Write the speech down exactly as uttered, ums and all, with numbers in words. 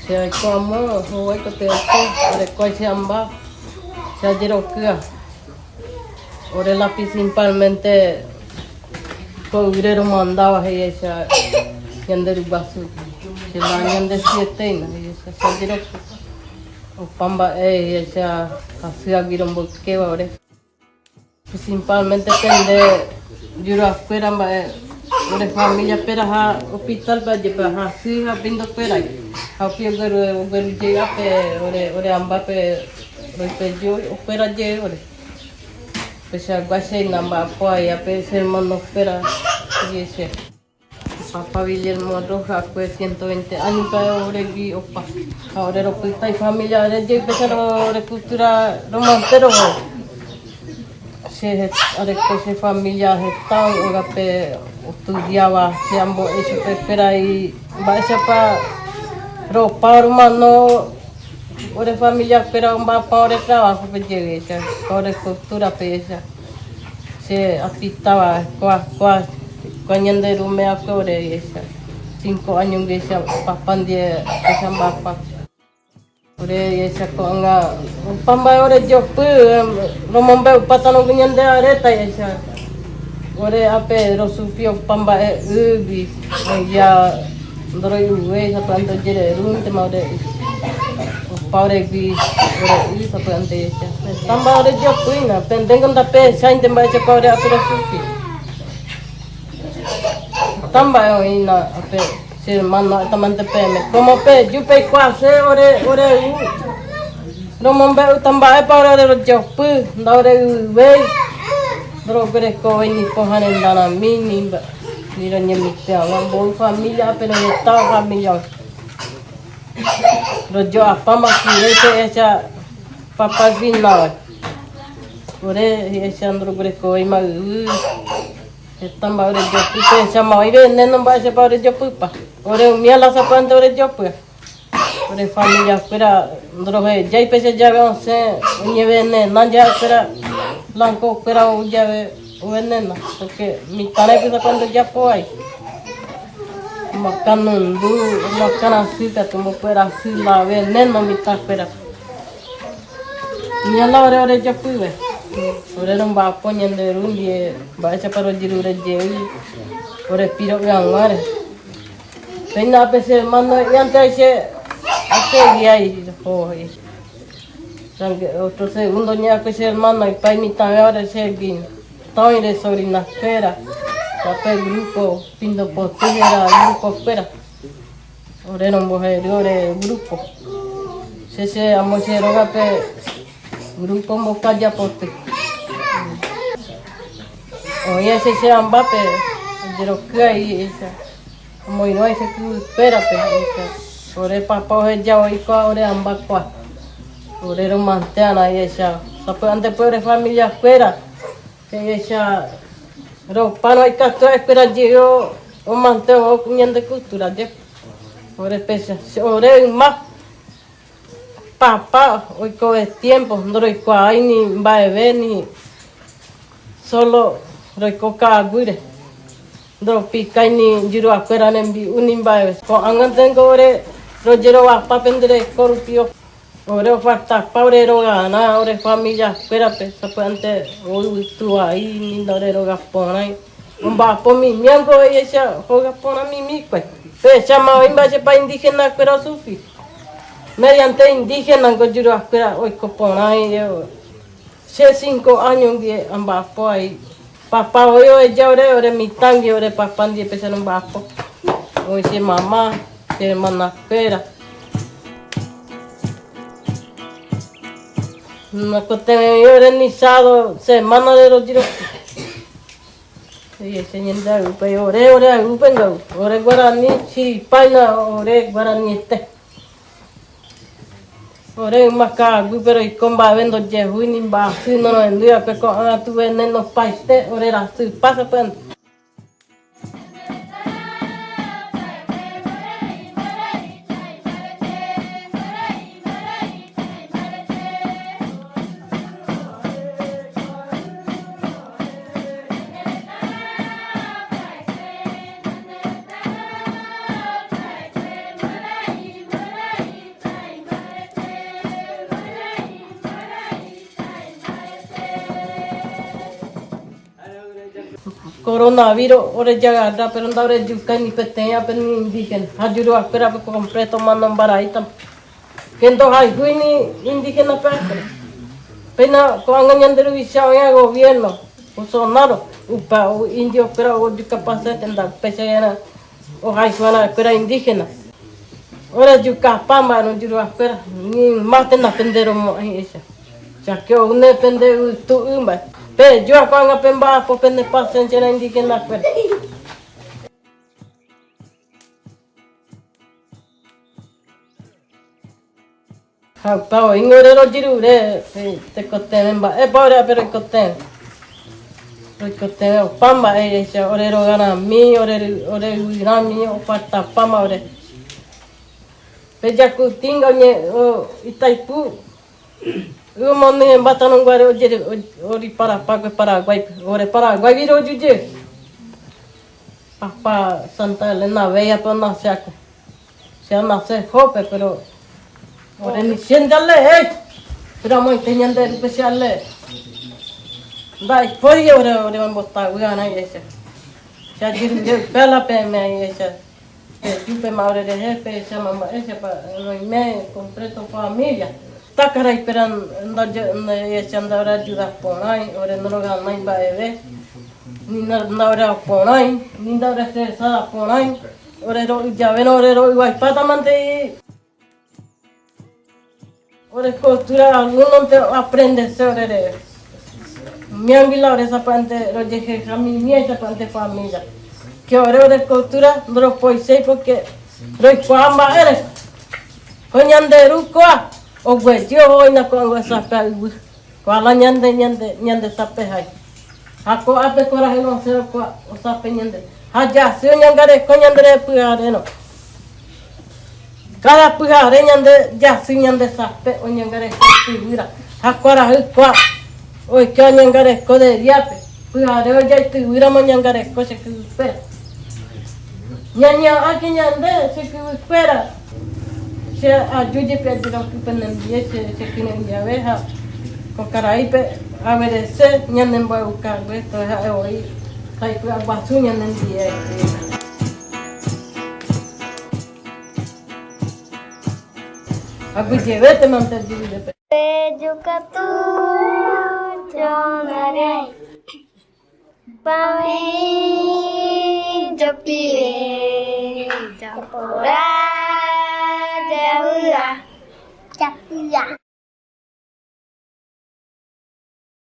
Che aiko amo, houaiko te aiko, ore ko che amba, che ayeroky'a. Ore lapi principalmente ko ire ro mandaba heia cha ñande rubasu. Che la ñande siete ina heia cha, che ayeroky'a. Opa mba'e heia cha, hasyagui romboyke'va ore. Principalmente tende juru akuera mba'e, ore familia pera ha hospital pe ajepe, ha sy ha pinto kuera. Ha opi ogueru, ogueru jey ape, ore, ore amba pe, ore pe jey, okuera jey ore. Pe che aguache ina mba'apo ai ape che hermano kuera, jey che. Papa Guillermo Rojas, kue ciento veinte años pe ore gui opa. Ha ore ropyta ifamilia ore jey pe cha ro, ore cultura ro mante ro. Che, ore ko che familia heta'ỹi ogape estudiaba, che ambo'e chupe kuera i mba'éichapa ropa ro mano. Ore familia kuera omba'apa ore trabajo pe jey cha, ore cultura pe cha. Che apitaba kua, kua, kua ñande ru me'ã kue ore cha. Cinco años gui cha papa ndie cha mba'apa. Ore cha ko'ág̃a opa mba'e ore jopy, em, romombe'upátano ñande areta cha. Ore ape rosufi opa mba'e ýgui, ya ndoro'yuvéi sapy'ánte ojererúntema ore y. Opa ore gui ore y sapy'ánte cha. Tamba ore jopy ina, pe ndéngo ndapehecháinte mba'éichapa ore ape rosufi. Tamba oĩ ina ape che hermano, tamante peẽme. Como peju peikuaa che ore, ore y. Romombe'u tamba'épa ore, ore rojopy, nda ore yvyvéi. Ndoroguerekovéi ni pohã renda rami, ni mba-, ni roñemitỹ hag̃ua, mba'e familia, pero hetã familia. Rojo'apáma kure che hecha papa vino. Ore hecha ndoroguerekovéima yvy. Hetã mba'e ore jopy, pe hecha ma oĩ veneno mba'éichapa ore jopýpa. Ore umía la sapy'ánte ore jopy. Ore familia kuéra ndorohejái péicha jave osẽ oñevenena ja'e kuéra, blanco kuéra ou jave ovenena, porque mitãre pisa cuando ojapo vai. Omoakãnundu, omoakãrasy katu, omopy'arasy la veneno mitã kuéra. Ña la ore, ore jopýpe. Ore romba'apo ñande ru ndie, mba'éichapa rojyrure jey, ore piro'y hag̃uáre. Péina ape che hermano he'i ante che asegi ai, ho, he'i. Otro segundo ñe'ẽ akue che hermano, ipa imitãve ore che gui. Tãme ore sobrina kuéra, ape grupo, pindo poty héra grupo kuéra. Ore rombohery ore grupo. Che, che amo che rógape grupo Mbokaja poty. Oĩ che, che ambápe, ajeroky ai, he'i. Omoirũ ai che kyvykuérape, he'i. Ore papa oheja oiko ore ambápe. Ore romante arã, he'i. Sapy'ánte pe ore familia kuéra, he'i. Ropa ro'ikatu ha'ekuéra jey omante oho ñande cultura jepe. Ore péicha, ore yma. Papa oikove tiempo, ndoroikuaái ni mba'eve ni, solo roiko ka'aguýre. Ndoropikái ni juruakuéra rembi'u ni mba'eve. Ko'ág̃a niko ore rojerovapa pende reko rupi, ore ofaltapa ore rogarã ore familia kuérape, sapy'ánte ou yvytu vai ni nda ore rogaporãi. Omba'apo mimi, he'i, hecha hogaporã mimi kuéra. Péicha ma oĩ mba'éichapa indígena kuéra osufri. Mediante indígena niko juruakuéra oiko porã, he'i. Che cinco año ndie amba'apo ai. Papa oĩ oheja ore, ore mitã ndie ore papa ndie péicha romba'apo. Oĩ che mama, che hermana kuéra. Nakote ore ni sábado semana ore rojeroky. He'i che ñande ayvúpe, ore, ore ayvúpe nga'u, ore guarani chiripáina, ore guaraniete. Ore yma ka'aguýpe roiko mba'eve ndojehúi ni mba'asy norohendúi va'ekue ko'ág̃a tu veneno opaite ore rasypa sapy'ánte. Coronavirus, ore jaga ada, pero nda ore juka ni pe teña pe ni indígena. Ha juru afuera pe completo mano mbaraita. Kendo hai hui ni indígena pe afuera. Pena ko anga ñanderu visa oña gobierno. Bolsonaro, upa o indio afuera o juka pasa tenda pesa yana. O hai huana afuera indígena. Ora juka pama no juru afuera, ni mate na pendero mo ai esa. Sa ke o ne pende u tu umba. Pe jua ko anga pemba po pende pasa na indígena afuera. Ha, pa o ingo re ro jiru re, e, te kote memba, e pa ore pero kote. Ro kote o pamba e esa, ore ro gana mi, ore, ore u gana mi, o pata pama ore. Pe jaku tinga nye, o Itaipu. U mo ne mbata no ngua re o jere, o, ori para, pa kue Paraguay, ore Paraguay viro juje. Papa Santa Elena veia pa na se aku. Se na se hope, pero ore ni sienta le, eh. Pero mo te ñande rupe se ale. Dai poi ore, ore mo bota uga na ese. Se jiru de pela pe me ese. Pe jupe ma ore de hepe, se mama ese pa, no me completo familia. Takarai peran nda je, nda ese nda ora ayuda ponai, ore no lo ganai ba eve. Ni nda, nda ora ponai, ni nda ora se sa ponai. Ore ro ijave no, ore ro iwai pata mante. Ore cultura alguno te aprende se ore re. Miambila ore sapante ro jeje kami, mia sapante familia. Ke ore ore cultura, ndro poi sei porque ro ikuamba ere. Ko ñande ru kua, o gwe jio ho ina ko angua sapa iwu. Kua la ñande, ñande, ñande sape hai. Ha ko ape kora heno se kua o sape ñande. Ha ya se ñangare ko ñande re pua re no. Kada pua re ñande ya se ñande sape o ñangare ko ti wira. Ha kora hu kua. O kio ñangare ko de yape. Pua re o ya ti wira mo ñangare ko se ku pe. Ñaña aki ñande se ku fuera. Se ayuye pe ayuda ku pe nandie se, se ku nandie abeja. Ko karai pe a ver se ñande mba uka we to ha e oi. Tai ku abasu ñande ndie. Abu jeve te mante ayuye pe. Pe jukatu chonare. Pami japire japora jaura japia.